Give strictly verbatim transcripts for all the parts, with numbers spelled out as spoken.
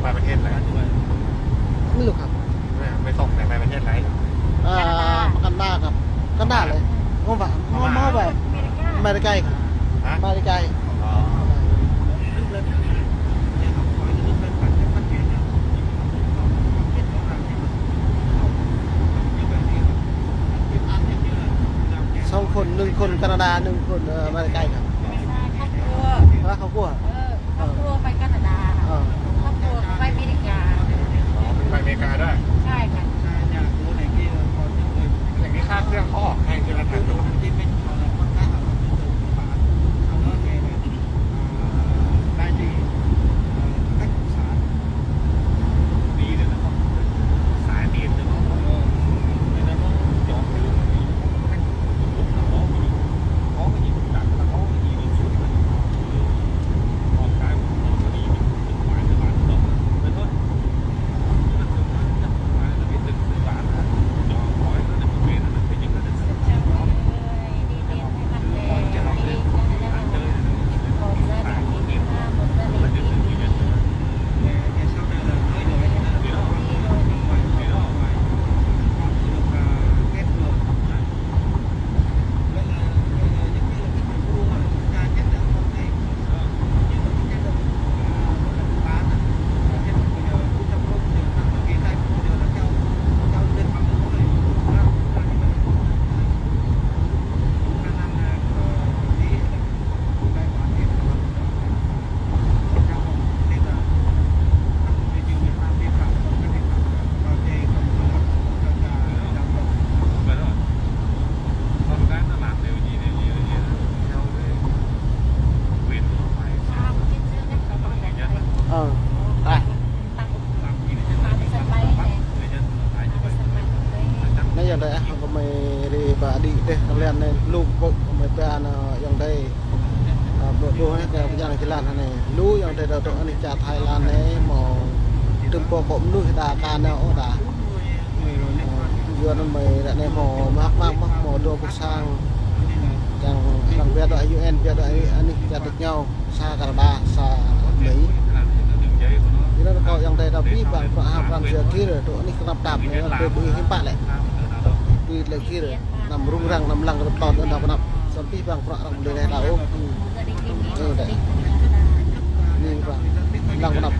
ไปประเทศอะไร ไม่รู้ครับ ไม่ไม่ส่งไปไปประเทศอะไรเหรอ อ่า แคนาดา แคนาดาครับ แคนาดาเลย ผมว่า ผมว่าแบบ อเมริกา ฮะ อเมริกา อ๋อ สองคน หนึ่งคนแคนาดา หนึ่งคน เอ่อ อเมริกาครับ ครอบครัว ฮะ ครอบครัว เออ ครอบครัวไปแคนาดา เออ ครอบครัวเขาไปอเมริกา อ๋อ ไปอเมริกาด้วย ใช่ค่ะ อย่างนี้ค่าเครื่องเขาออกแพงทีละแสนดู Chào mọi người. Thái Lan anei. Lu ayŏng adei ta dôk anih čar Thái Lan anei mâo dŭm pô kơ mnuih ta ka nao ôh ta. Yua anăn mei ară anei mâo mơak mơak mơh, mâo dua pô sang. Čiăng arăng pia dŏ U N, pia dŏ anih čar tač êngao, sa Canada, sa Mỹ. Yua anăn kâo ayŏng adei ta bi bang bruă hap răn jua gĭr, dôk anih knap tap anei, bi bi hiam pă lĕ. Bi lĕ gĭr, năm rŭng răng, năm lăng rơ̆t ton, năm knap. Săn bi bang bruă arăng bi leh ta ôh. Ơ, dei. Anei bruă lăng knap.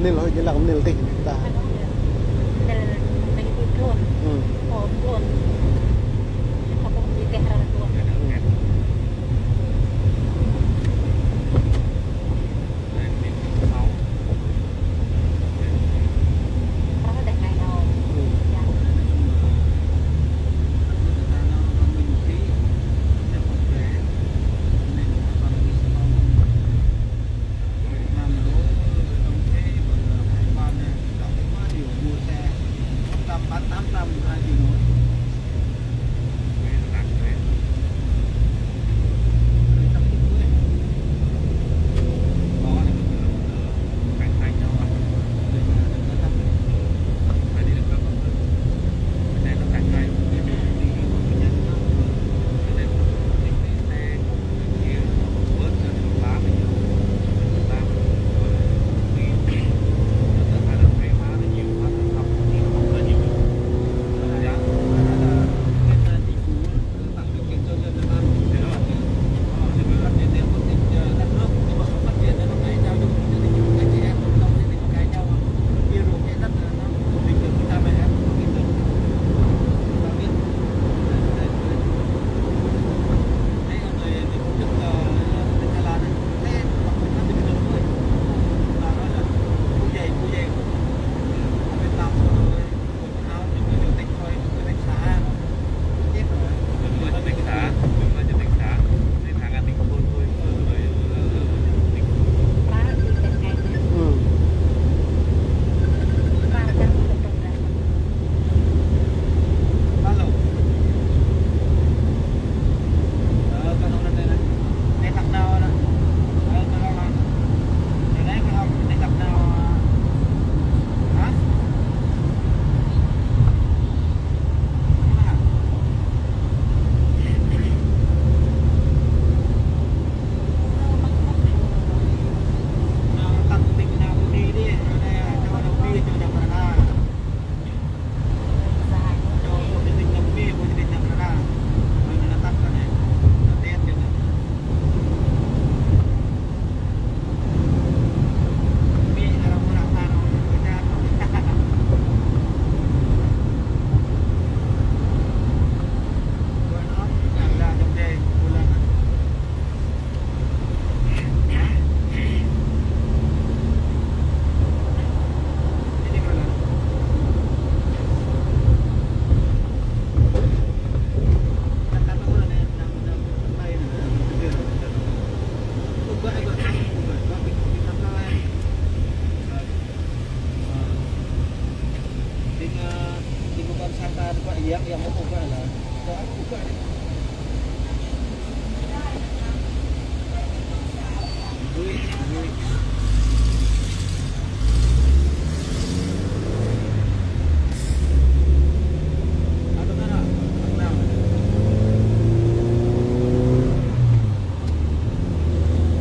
Nil hơi jlang nil tih ta. Nil, nil tih tuôn. Hmm. Tuôn. Apa di teh rara tuôn. Hmm.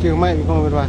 Ih mă ih kông mĭt wa.